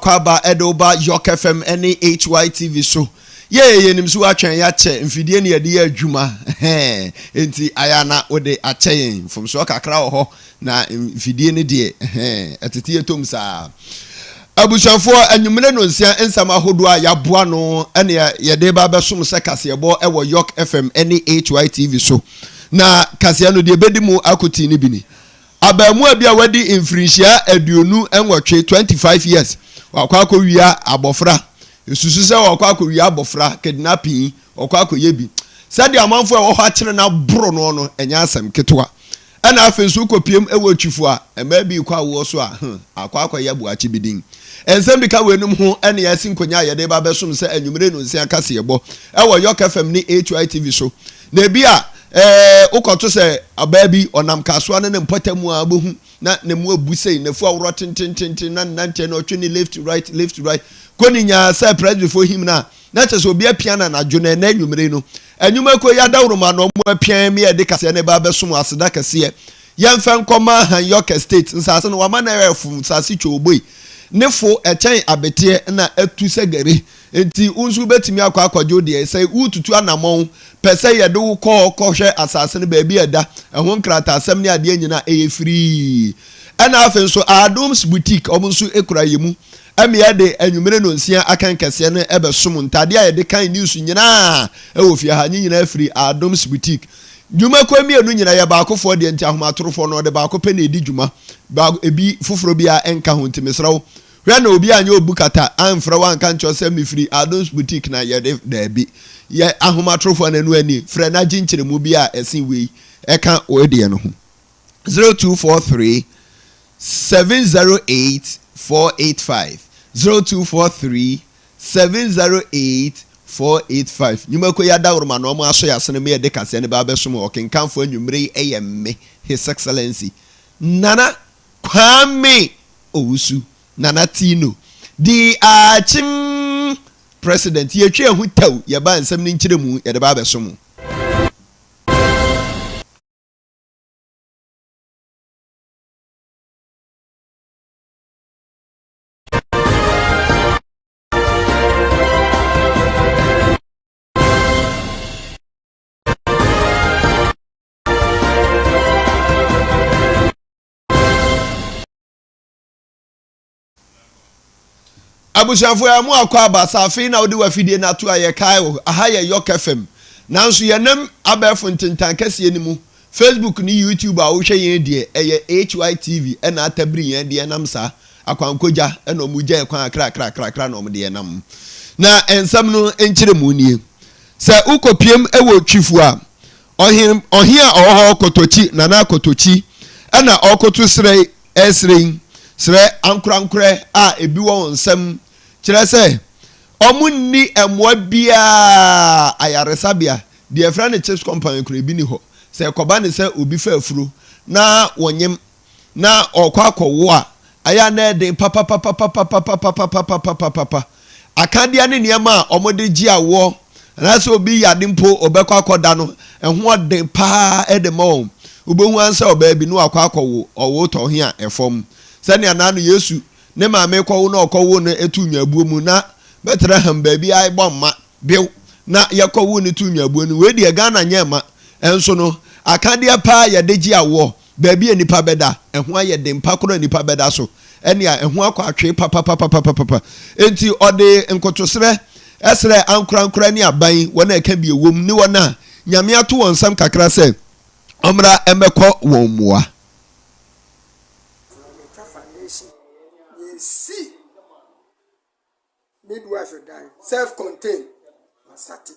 Akwaaba de wo ba York FM ne HYTV so. Yee, yɛnim so woatwɛn yɛakyɛ, mfidie ne yɛde yɛ adwuma hɛn, enti ayɛ a na wode akyɛ yɛn. Mfomsoɔ kakra wɔ hɔ, na mfidie no deɛ hɛn, ɛtete yɛ tom saa. Abusuafoɔ, anwummere nonsia nsɛm ahodoɔ a yɛaboa no ne yɛde ba bɛsom sɛ kaseɛbɔ wɔ York FM ne HYTV so. Na kaseɛ no deɛ ɛbɛdi mu akoten no bi ni. Abaamuwa bi a wadi mfirinhyia 28, 25 years, wakɔ akɔwia abɔfra. Esusu sɛ ɔkɔ akɔwia abɔfra, kidnapping yi, ɔkɔ akɔyɛ bi. Sɛdeɛ amanfoɔ a ɛwɔ hɔ akyere no aboro no no, ɛnyɛ asɛm ketewa. Ɛna afei nso wokɔpiem wɔ Twifo a, mmaa bi rekɔ awoɔ so a, hmm, akɔ akɔyɛ boakye bi din. Nsɛm bi ka weinom ho ne yɛasi nkonya a yɛde reba abɛsom sɛ anwummere nnɔnsia kaseɛbɔ wɔ York FM ne HY TV so. Na ebi a ɛɛ wokɔto sɛ ɔbaa bi ɔnam kasoa ne ne mpɔtam a wobɛhu na ne mu abu sei, n'afu aworɔ tentententen na ne nanteɛ no ɔtwe ne left right left right kɔ ne nyaa sɛ presbyfoɔ him no a na kyerɛ sɛ obi apia no anadwo na ɛnɛ anwummere no anwumakuo yi adaworoma na wɔn apia me a ɛde kaseɛ no ba abɛsom aseda kɛseɛ yɛmfa nkɔma Hanyok Estate nsase no wama no ayɛ fo nsase twooboe ne fo ɛkyɛn abeteɛ na atu sɛ gari Enti wo nso wobɛtumi akɔ akɔgye wo deɛ. Sɛ woretutu anammɔn pɛ sɛ yɛde wo kɔ hɔ kɔhwɛ asase no baabi a ɛda, ɛho nkrataasɛm ne adeɛ nyinaa, ɛyɛ firii. Ɛna afei nso Adom's Boutique, wɔn nso kura yɛn mu. Ɛma yɛde anwummere nnɔnsia akan kɛseɛ no bɛsom. Ntadeɛ a yɛde kan news nyinaa wɔ fie ha, ne nyinaa firi Adom's Boutique. Dwumakuo mmienu nyinaa yɛ baakofoɔ deɛ nti ahomatorofoɔ no wɔde baako pɛ na ɛdi dwuma, baako, ebi foforɔ biara nka ho nti mesrɛ wo, Hwɛ na obi anyɛ obu kata amfrɛ wo anka nkyerɛ wo sɛ mefiri Adon's Boutique na yɛde daabi. Yɛ ahomatorofoɔ no ɛno ani frɛ na gye nkyerɛmu bi a ɛsen wei ɛka wo deɛ no ho. 0243 708 485 0243 708 485 Nnwumakuo yi adaworoma na wɔn asɔ yɛn asene ma yɛde kaseɛ no ba abɛsom ɔkenkanfoɔ anwummere yi ɛyɛ me His Excellency Nana Kwame Owusu, Nana Tino, di Akyem President, yɛtwi ɛho tɛw, yɛba nsɛm no nkyerɛmu yɛde ba abɛso mo. Abusuafo yɛn mo akɔ aba sɛ afei na wode w'afidie no ato a yɛkae wo aha yɛ York FM nanso yɛnam abɛɛfo ntentan kɛseɛ no mu Facebook ne YouTube a wohwɛ yɛn deɛ ɛyɛ HYTV ɛna atabiri yɛn deɛ nam saa akwankogya ɛna ɔmo gya yɛn kwan akrakrakrakra na ɔmo de yɛn nam na nsɛm no nkyerɛmu nie sɛ wokɔpiem wɔ Twifo a Ɔhen ɔhen a ɔwɔ hɔ Kotokyi Nana Kotokyi ɛna ɔkoto srɛ ɛsrɛ yi srɛ ankorankorɛ a ebi wɔ wɔn nsam kyerɛ sɛ ɔmo nni mmoa biara ayaresabea deɛ yɛfrɛ no chips compound koraa ebi nni hɔ sɛ ɛkɔba ne sɛ obi fa afuro na wɔnyem na ɔrekɔ akɔwo a, ɛyɛ a na ɛyɛ den papapapapapapapapapapapapa. Akadeɛ ne nneɛma a wɔde gye awoɔ anaasɛ obi yade mpo ɔbɛkɔ akɔda no, ɛho ɔden paa de ma wɔn. Wobɛhu ara sɛ ɔbaa bi na wakɔ akɔwo, ɔwo tɔ he a ɛfam. Sɛnea naano Yesu ne maame kɔwo na ɔkɔwoo no to nnwabuo mu na Bethlehem baabi a ɛbɔ mma Bew na yɛkɔ wo ne to nwabuo no wei deɛ Ghana nyɛ mma nso no akadeɛ paa yɛde gye awoɔ baabi a nipa bɛda ɛho ayɛ den pa koraa nipa bɛda so ɛnea ɛho akɔ atwee papapapapapa enti ɔde nkotosrɛ ɛsrɛ ankorankorɛ ne aban wɔn a ɛka bi ɛwom ne wɔn a Nyame ato wɔn nsam kakra sɛ ɔmmra ɛmmɛkɔ wɔn mmoa. Yɛtwa foundation, yɛsi. Midwife dan, self contain, masate.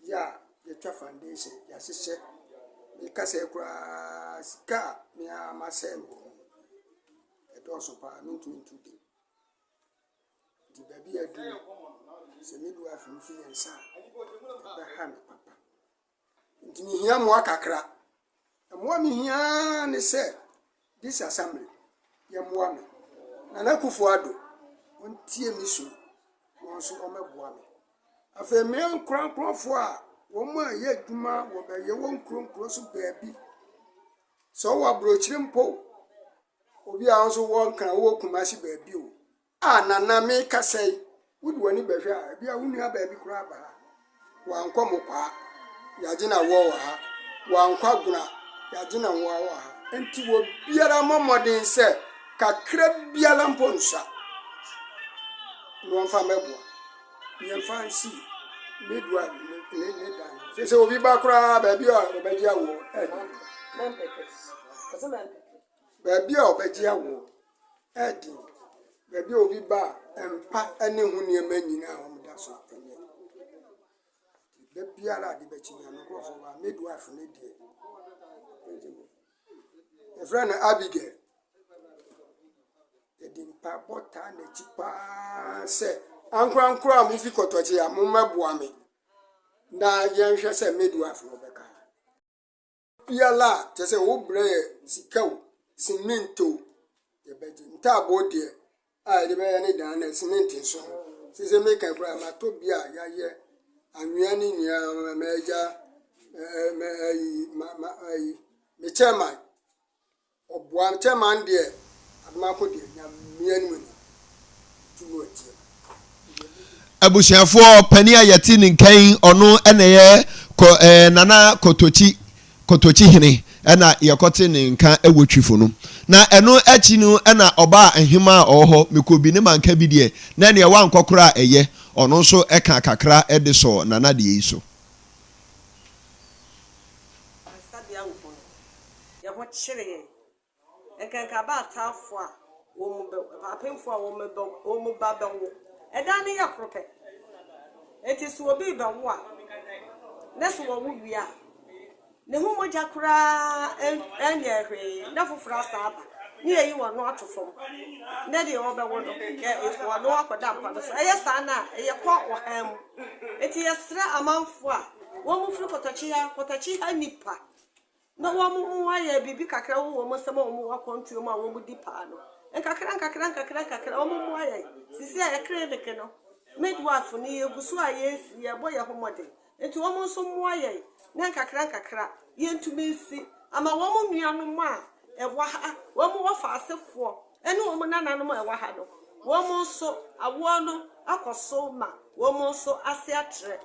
Yɛ a yɛatwa foundation, yɛahyehyɛ. Mekasa yi koraa sika a me ara masɛe no wɔ ho no, ɛdɔɔso paa mentumi nto din. Nti baabi a aduru no, sɛ midwife no fi yɛn nsa a, ɛbɛha me papa. Nti mehia mmoa kakra. Mmoa a mehia ara ne sɛ this assembly yɛmmoa me. Nana Akufo Addo ɔntie me su na ɔno nso ɔmmɛboa me. Afei me ankorankorɔfoɔ a wɔn a ɛyɛ adwuma wɔ baabi yɛwɔ nkuro nkuro so baabi. Sɛ wowɔ aburokyire mpo, obi a wo nso wɔ Nkran wowɔ Kumasi baabi o. A Nana mekasa yi, wode w'ani bɛhwɛ a, ebia wo nua baabi koraa aba ha. Wankɔ Mokwaa, yɛagye no awoɔ wɔ ha. Wankɔ Agona, yɛagye no awoɔ wɔ ha. Nti obiara mmɔ mmɔden sɛ kakra biara mpo nsua na wɔmfa mmɛboa. Yɛmfa nsi midwife ne ne ne dan. Sɛ sɛ obi ba koraa baabi a ɔbɛgye awoɔ ɛden. Baabi a ɔbɛgye awoɔ ɛden. Baabi a obi ba a mpa ne ho nneɛma nyinaa a wɔda so ɛnyɛ. Da biara ade bɛkye biara me nkurɔfoɔ ba midwife ne deɛ. Yɛfrɛ no Abigail. Yɛde mpaebɔ taa n'akyi paa sɛ ankorankoro a mufi kɔtɔkye a mommɛboa me na yɛnhwɛ sɛ midwife no bɛka. Biara a kyerɛ sɛ wobrɛ yɛ sika o, cement o, yɛbɛgye. Ntaaboo deɛ a yɛde bɛyɛ ne dan no cement nso ho. Sɛ meka koraa matɔ bi a yɛayɛ anwea ne nyinaa m'agya ɛɛ mɛ ayi ma ma ayi me chairman Ɔboa no chairman deɛ Adomako deɛ Nyame anim ni tu no atie. Abusuafoɔ panin a yɛte ne nka yi ɔno na ɛyɛ kɔ ɛɛ Nana Kotokyi Kotokyi hene ɛna yɛkɔte ne nka ɛwɔ Twifo no na ɛno akyi no ɛna ɔbaa nhema a ɔwɔ hɔ mekɔ bi ne manka bi deɛ na ɛneɛ wankɔ koraa ɛyɛ ɔno nso ɛka kakra ɛde sɔɔ Nana deɛ yi so. Asabea wɔ hɔ no, yɛn ho kyere yɛn. Nkanka abaataafo a wɔn bɛ, apemfo a wɔn bɛ, wɔn ba bɛwo. Ɛdan no yɛ koro pɛ. Enti sɛ obi rebɛwo a, na sɛ wɔwo wie a, ne ho mogya koraa nyɛɛ hwee na foforɔ asan aba ne yɛyi wɔn ato fam na deɛ ɔrebɛwo no, yɛ wɔn akɔda mpa no so. Ɛyɛ saa no a, ɛyɛ kɔ ɔhan mu. Enti yɛsrɛ amanfoɔ a wɔfiri kɔtɔkye ha, kɔtɔkye ha nnipa na wɔayɛ biribi kakra wɔ wɔn nsam a wɔwɔ akwantuo mu a wɔdi paa no, nkakra nkakra nkakra nkakra wɔmmoa yɛn. Sisi a clinic no, midwife no yɛgu so a yɛresi, yɛrebɔ yɛn ho mmɔden. Nti wɔn nso mmoa yɛn na nkakra nkakra yɛntumi nsi ama wɔn nuanom a ɛwɔ ha, wɔn wɔfaasefoɔ ne wɔn nananom a ɛwɔ ha no, wɔn nso awoɔ no akɔ so ma wɔn nso ase atrɛ.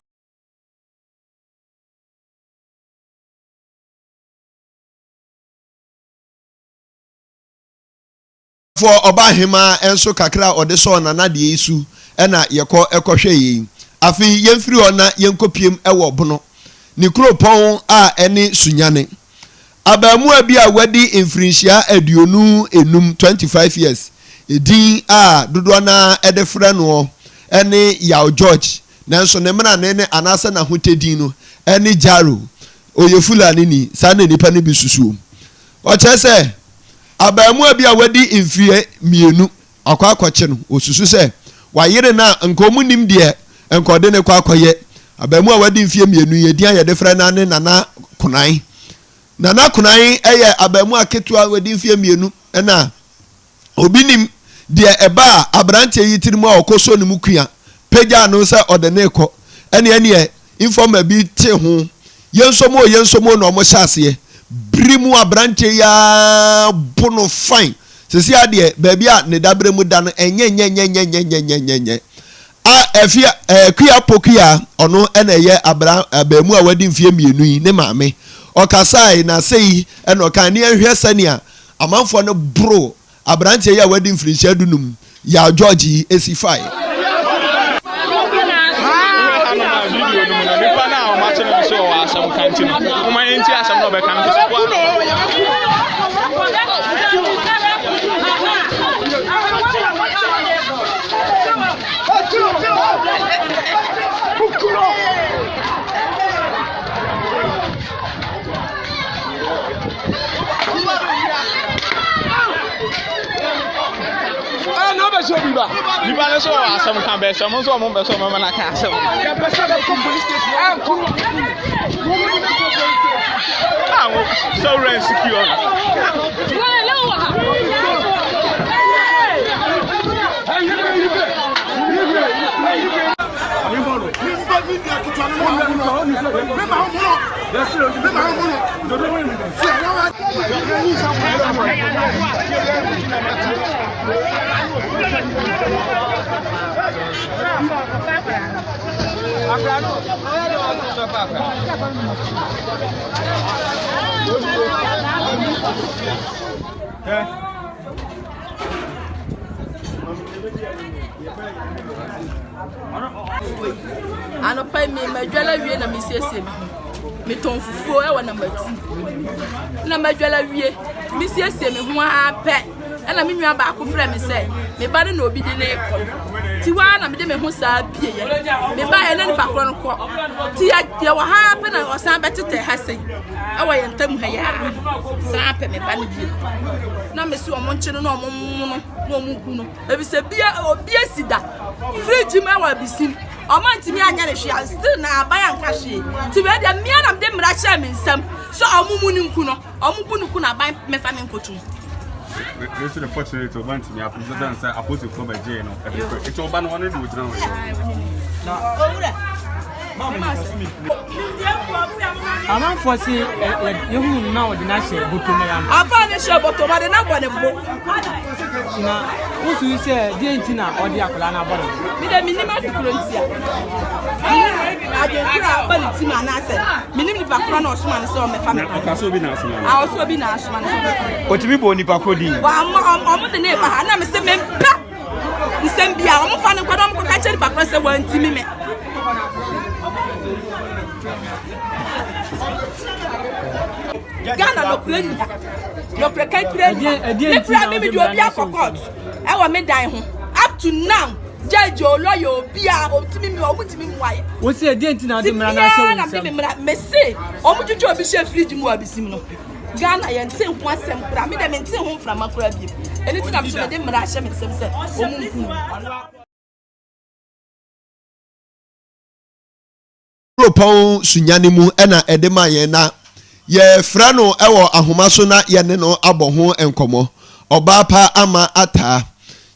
Foɔ ɔbaahemaa nso kakra a ɔde sɔɔ Nana deɛ yi su na yɛkɔ kɔhwɛeɛ yi. Afei yɛmfiri hɔ na yɛnkɔpiem wɔ Bono, ne kuropɔn a ɛne Sunyani. Abaamuwa bi a wadi mfirinhyia 25, 25 years, edin a dodoɔ no ara de frɛ noɔ ne Yaw George, nanso ne mmarane ne anaasɛ n'ahotɛ din no ne Jaro. Ɔyɛ Fulanini, saa na nnipa no bi susuo. Ɔkyerɛ sɛ, abaamuwa bi a wadi mfeɛ mmienu akɔ akɔkye no, ɔsusu sɛ wayere no a nka wɔn nnim deɛ nka ɔde no kɔ akɔyɛ. Abaamuwa a wadi mfeɛ mmienu yi, edin a yɛde frɛ no ara ne Nana Konan. Nana Konan yɛ abaamuwa ketewa a wadi mfeɛ mmienu na Obi nim deɛ ɛbaa aberanteɛ yi tirim a ɔkɔsɔ ne mu kua pagyaa no sɛ ɔde no rekɔ. Ɛneɛ neɛ informer bi tee ho. Yɛnsɔ mu o, yɛnsɔ mu o na wɔhyɛ aseɛ. Bere mu aberanteɛ yi ara bo no fine. Seesei ara deɛ baabi a ne daberɛ mu da no ɛnyɛ nyɛ nyɛ nyɛ nyɛ nyɛ nyɛ nyɛ nyɛ. A Afia ɛɛ Kua Pokuya ɔno na ɛyɛ abra abaamu a wadi mfeɛ mmienu yi ne maame. Ɔkasae na sei na ɔkae ne yɛnhwɛ sɛnea Amanfoɔ no boroo aberanteɛ yi a wadi mfirinhyia dunum, Yaw George yi si fae. Nipa no so wɔ asɛm ka bɛsɛ ɔmo nso ɔmo mpɛ sɛ ɔmo na ka asɛm. A wo sɛ wura nsecure no. Anɔpa yi me madwale awie na mesiesie me ho. Metɔn fufuo wɔ number two. Na madwale awie, mesiesie me ho ara pɛ ɛna me nua baako frɛ me sɛ me ba no na obi de ne kɔ. Ti hɔ ara na mede me ho saa pieeɛ. Me ba yɛ ne nipa korɔ no kɔ. Ti yɛwɔ ha ara pɛ na ɔsan bɛtetɛ ha sei ɛwɔ yɛn ntam ha yi ara. San pɛ me ba no bio. Na mesi wɔn nkye no na wɔn mmono na wɔn nku no. Efisɛ bia obi asi da fridge mu ɛwɔ abisim. Ɔmo antumi anyɛ ne hwee still na aban anka hwee. Nti wei deɛ mmea na mede mmara hyɛɛ me nsam sɛ ɔmo mu no nku no. Ɔmo bu no ku na aban mɛfa me nkotum. Wei so de fortunately ɔba ntumi apo so sɛ sɛ apolisifoɔ bɛgyee no ɛde kɔ eti ɔba no ɔne de ogyina hɔ yi. Owura. Amanfoɔ se yɛhunu no na ɔde no ahyɛ bɔtɔ mu yam. Afa ne hyɛ bɔtɔ mu ɔde no abɔ ne bo. Na wosusu sɛ deɛ nti na ɔde akwadaa no abɔ ne bo? Me de menim ade korɔ nti a. Menim adwenkoro a aba ne tim anaasɛ menim nipa korɔ na ɔsoma no sɛ ɔmmɛfa me ba. Ɔka sɛ obi na asoma no. A ɔsɛ obi na asoma no sɛ ɔmmɛfa me. Ɔtumi bɔ nipa korɔ din. Wɔn ɔmo de ne ba ha na me sɛ mempɛ. Nsɛm bia wɔn fa no nkɔ na wɔn kɔka kyerɛ nipa korɔ sɛ wɔntimi me. Ghana nɔkorɛ nni ha nɔkorɛ kan kura nni ha me kura me mede obi akɔ court ɛwɔ me dan ho up to now judge o lawyer obi a otimi mi ɔmo ntimi mu ayɛ. Wosi ɛdeɛ nti na ɔde mmara no ahyɛ wo nsam. nsam. Mmara mese ɔmo twitwa obi hyɛ fridge mu wɔ abisim no. Ghana yɛnte ho asɛm koraa me deɛ mente ho mframa koraa bio ɛno nti na me nso mede mmara ahyɛ me nsam sɛ wɔn nku no. Kuropɔn Sunyani mu na ɛde ma yɛn na yɛfrɛ no wɔ ahoma so na yɛne no abɔ ho nkɔmmɔ. Ɔbaa pa ama ataa.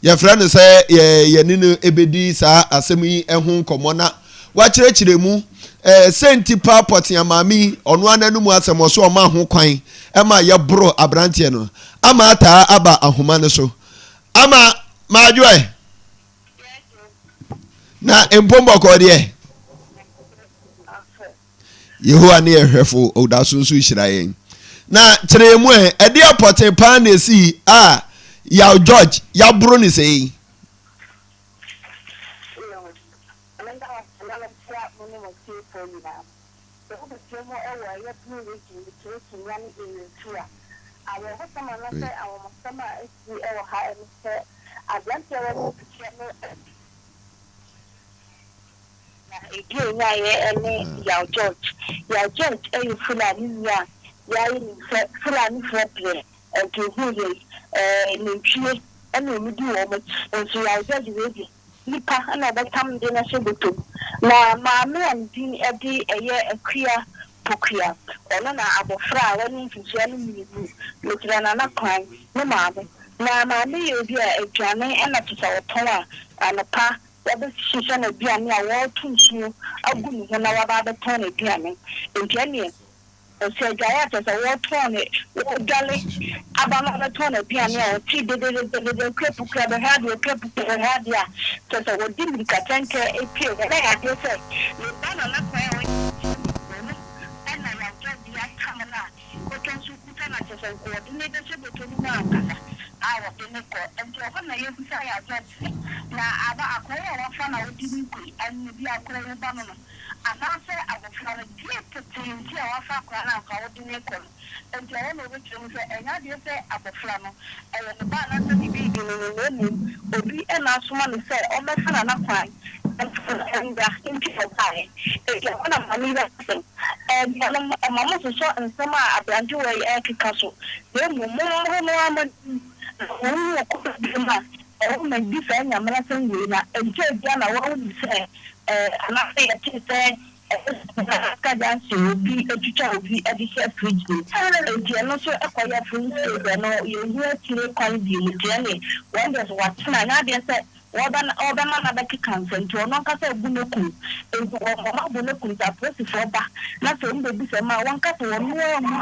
Yɛfrɛ no sɛ yɛne no bɛdi saa asɛm yi ho nkɔmmɔ na wakyerɛkyerɛ mu sɛ nti pa pɔtea maame yi, ɔno ara n'anum asɛm ɔso ɔma ho kwan ma yɛboro aberanteɛ no. Ama ataa aba ahoma no so. Ama maadwoɛ. Na mpom bɔkɔɔ deɛ. Yehowa ne yɛn hwɛfo, ɔda so nso hyira yɛn. Na kyerɛ yɛn mu ɛ, ɛdeɛ pɔtee paa na ɛsii a Yaw George yɛaboro no sei? Na edin a onyaeɛ ne Yaw George. Yaw George yɛ Fulani ni a yɛayɛ nim sɛ Fulanifoɔ deɛ nka ɛhu yei, ɛɛ nantwie na wɔn di wɔn akyi. Nso Yaw George wei deɛ nipa na ɔbɛtam de no ahyɛ bɔtɔ mu. Na maame a ne din de ɛyɛ Akua Pokuya, ɔno na abɔfra a wanya mfirihyia no mmienu, Mesrɛ Nana Kwan, ne maame. Na maame yɛ obi a aduane na kyesɛ ɔtɔn a anɔpa Wabɛhyehyɛ n'aduane a wɔreto nsuo agu ne ho na waba abɛtɔn n'aduane. Enti ɛnneɛ, sɛ adwaeɛ a kyerɛ sɛ wɔretɔn ne, wɔredwale aba no abɛtɔn n'aduane a ɔte dedededede akuapukua bɛhwɛ adeɛ, akuapukua bɛhwɛ adeɛ a, kyerɛ sɛ wɔde mmirikatɛntɛ pue hɔ. Na ɛyɛ adeɛ sɛ ne ba Nana Kwan a wanya mfeɛ mmienu no na Yawgya bi atam no a Bɔtɔ nso kuta na kyerɛ sɛ nka wɔde no bɛhyɛ bɔtɔ no mu ankasa a wɔde no kɔ. Nti ɛhɔ na yɛbisa yɛn adwene sɛ, na aba akoa yi a wafa na wode no rekɔ yi, anyɛ bi akoa yi wo ba no no? Anaasɛ abɔfra no, deɛn pɔtee nti a wafa akoa no a nka wode no rekɔ no? Nti ɛhɔ na wɔbɛkyerɛ mu sɛ ɛnyɛ adeɛ sɛ abɔfra no, ɛyɛ ne ba anaasɛ ne biribi no no, na mmom obi na asoma no sɛ ɔmmɛfa no anakwan mfa no mmra nti na ɔbaeɛ. Nti ɛhɔ na maame yi bɛka sɛ, Anuanom, mma monnsosɔ nsɛm a aberantewa yi rekeka so, na mmom mommoro no ara mo anim, na wɔnhu wɔ kodoɔ mu a ɛwɔ mmɛdi saa nyameasɛm wei, na ɛnkyɛɛ biara na wɔahu sɛ, anaasɛ yɛtee sɛ ɛyɛ sɛ junction obi atwitwa obi de hyɛ fridge mu, enti ɛno nso kɔyɛ free state, ɛno yɛnhu akyire kwan bio, nti ɛnneɛ wɔn deɛ so wɔatena, ɛnyɛ adeɛ sɛ. wɔbɛ wɔbɛma no abɛkeka nsɛm nti ɔno ankasa abu no kum. Enti wɔn wɔabɔ no akum sɛ apolisifoɔ ba na sɛ wɔbɛbisa mu a wɔnka sɛ wɔn ara mu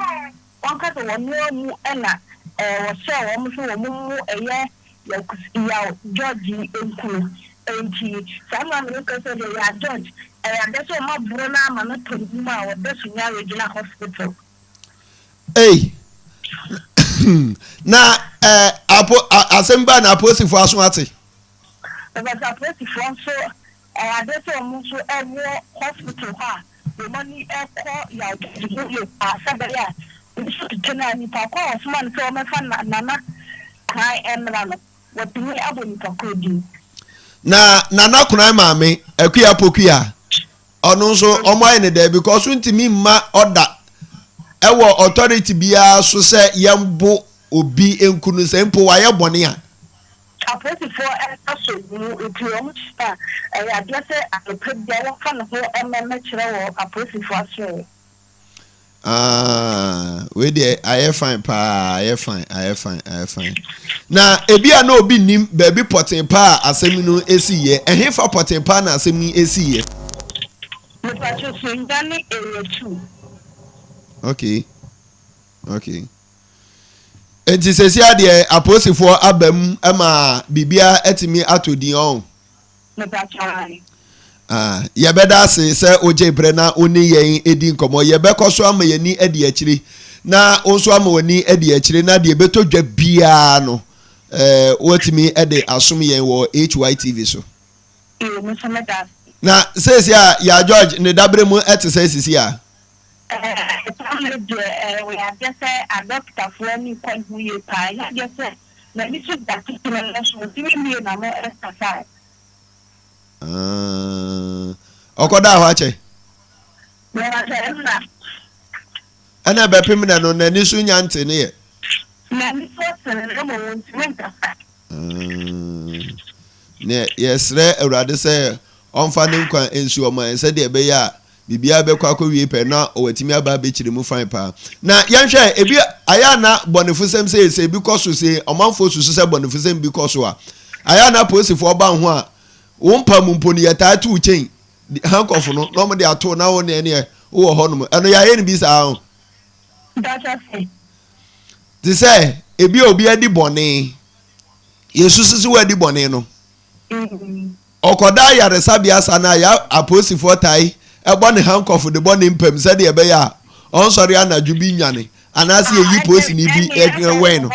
wɔnka sɛ wɔn ara mu na ɛɛ wɔhyɛɛ wɔn sɛ wɔn mmu ɛyɛ Yaw Yaw George yi nku no. Enti saa mmerɛ a me ne wo kasa yi deɛ Yaw George ɛyɛ adeɛ sɛ wɔaboro no ama no atɔ ne mu a ɔda Sunyani Regional Hospital. Ei na eh, apo, asɛm baa na apolisifoɔ aso ate. Because apolisifoɔ nso ɛyɛ adeɛ sɛ wɔn nso wɔ hospital hɔ a wɔn ani kɔ yawdie ho yie paa sɛ ɛbɛyɛ a nsu tete no a nipa ko a wɔsoma no sɛ wɔmmɛfa Nana Kwan mmra no wɔatumi abɔ nipa korɔ din. Na Nana Kwan maame Akua Pokuya Ɔno nso ɔmo ayɛ ne dɛ because wontumi mma ɔda ɛwɔ authority biara so sɛ yɛnbo obi nku no sɛ mpo wayɛ bɔne a. Apolisifoɔ nsa sɔ ne mu nti wɔn kyerɛ a ɛyɛ adeɛ sɛ anɔpa biara wɔmfa ne ho mmɛkyerɛ wɔ apolisifoɔ asoɛeɛ. Ah, wei deɛ ayɛ fine paa, ayɛ fine, ayɛ fine, ayɛ fine. Na ebi a na obi nim baabi pɔtee paa a asɛm no esi yɛ. Ɛhefa pɔtee paa na asɛm yi esi yɛ? Mepatwo Sunyani area 2. Okay, okay. Nti sɛsi adeɛ apolisifoɔ aba mu ma biribiara atumi atɔ din ɔn. Ah, yɛbɛda ase sɛ wogye berɛ na wo ne yɛn di nkɔmmɔ. Yɛbɛkɔ so ama yɛn ani adi akyire, na wo nso ama w'ani adi akyire, na deɛ ɛbɛtɔ dwa biara no, eh, woatumi de asom yɛn wɔ HYTV so. Na seesie a Yaa George ne dabere mu te sɛ sisi a? Saa mmerɛ deɛ ɛyɛ adeɛ sɛ adɔkotafoɔ ani kɔ ne ho yie paa. Ɛnyɛ adeɛ sɛ n'ani so da titire no nso ɔtumi mmue n'ano nkasae. Ah, ɔkɔdaa hɔ akyɛ? Mepakyɛ ɛnna. Ɛna ɛbɛpem nɛ no n'ani so nya nte ne yɛ? N'ani so tene na mmom ɔntumi nkasa. Ah, ne yɛsrɛ Awurade sɛ ɔmfa ne nkwa nsi ɔma yɛn sɛdeɛ ɛbɛyɛ a Biribiara bɛkɔ akɔwie pɛ na watumi aba abɛkyerɛ mu fine paa. Na yɛnhwɛ, ebi ayɛ a na bɔnefosɛm sei, sɛ ebi kɔ so sei, ɔmanfoɔ susu sɛ bɔnefosɛm bi kɔ so a, ayɛ a na apolisifoɔ ba ho a, wo mpa mu mpo no yɛtaa to wo chain, handcuff no, na wɔde ato na wo neɛ neɛ wowɔ hɔnom. Ɛno yɛayɛ no bi saa ho. Te sɛ ebi a obi adi bɔne, yɛsusu sɛ wadi bɔne no, Ɔkɔda ayaresabea saa no a, yɛ apolisifoɔ tae bɔ ne hankɔfo de bɔ ne mpam sɛdeɛ ɛbɛyɛ a ɔnsɔre anadwo bi nnwane anaasɛ yɛyi polisini bi wɛn no.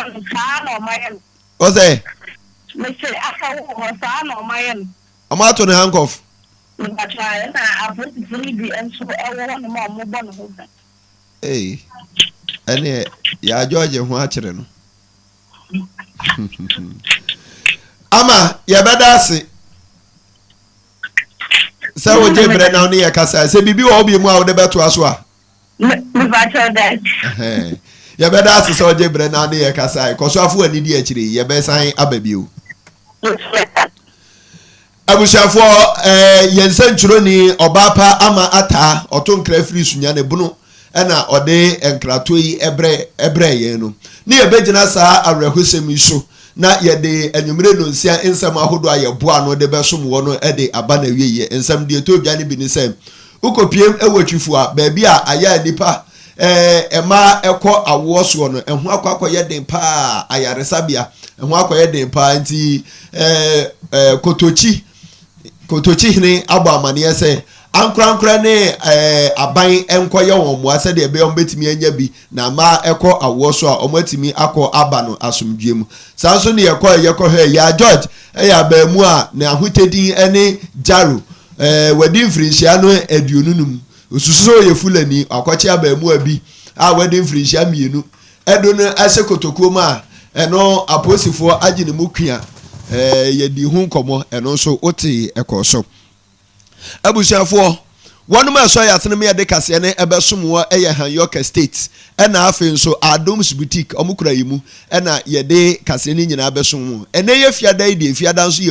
Ɔsɛ? Wɔato no hankɔf. Ei, ɛneɛ Yaa George ho akyere no. Ama yɛbɛda ase sɛ wogye berɛ na wo ne yɛ kasa sɛ biribi wɔ hɔ bi mu a wode bɛtoa so a yɛbɛda ase sɛ wogye berɛ na wo ne yɛ kasa kɔ so afo ani di akyire yɛbɛsan aba bio. Abusuafoɔ eh, yɛn nsɛntwerɛni Ɔbaapa Ama Ataa, ɔto nkra firi Sunyani Bono na ɔde nkratoɔ yi brɛ brɛɛ yɛn no. Ne yɛbɛgyina saa awerɛhosɛm yi so na yɛde anwummere nnɔnsia nsɛm ahodoɔ a yɛboa ano de bɛsom wɔ no de aba n'awieeɛ. Nsɛm deɛ ɛtɔ dwa no bi ne sɛ, wokɔpiem wɔ Twifua, baabi a ayɛ a nnipa Ɛɛ, mmaa ɛkɔ awoɔ soɔ no, ɛho akɔ akɔyɛ den paa, ayaresabea, ɛho akɔyɛ den paa nti ɛɛ ɛɛ kotokyi, kotokyi hene abɔ amaneɛ sɛ ankorankorɛ ne ɛɛ aban nkɔyɛ wɔn mmoa sɛdeɛ ɛbɛyɛ wɔn bɛtumi anya bi na mmaa ɛkɔ awoɔ so a wɔn atumi akɔ aba no asomdwoeɛ mu. Saa nso ne yɛkɔ yɛkɔhwɛ Yaa George ɛyɛ abaamu a ne ahotɛdin ɛne Jaro, ɛɛ wadi mfirinhyia no 25. Osusu sɛ ɔyɛ Fulani, wakɔkye abaamua bi a wadi mfirinhyia mmienu de no ahyɛ kotokuo mu a ɛno apolisifoɔ agye ne mu kua. Yɛdii ho nkɔmmɔ, ɛno nso wotee ɛkɔɔ so. Abusuafoɔ, wɔnom a ɛsɔ yɛn asene ma yɛde kaseɛ no ɛbɛsom wɔ ɛyɛ Hanyork Estate ɛna afei nso Adom's Boutique, wɔn kura yi mu ɛna yɛde kaseɛ no nyinaa bɛsom mo. Ɛnɛ yɛ fiada yi deɛ, fiada nso yɛ.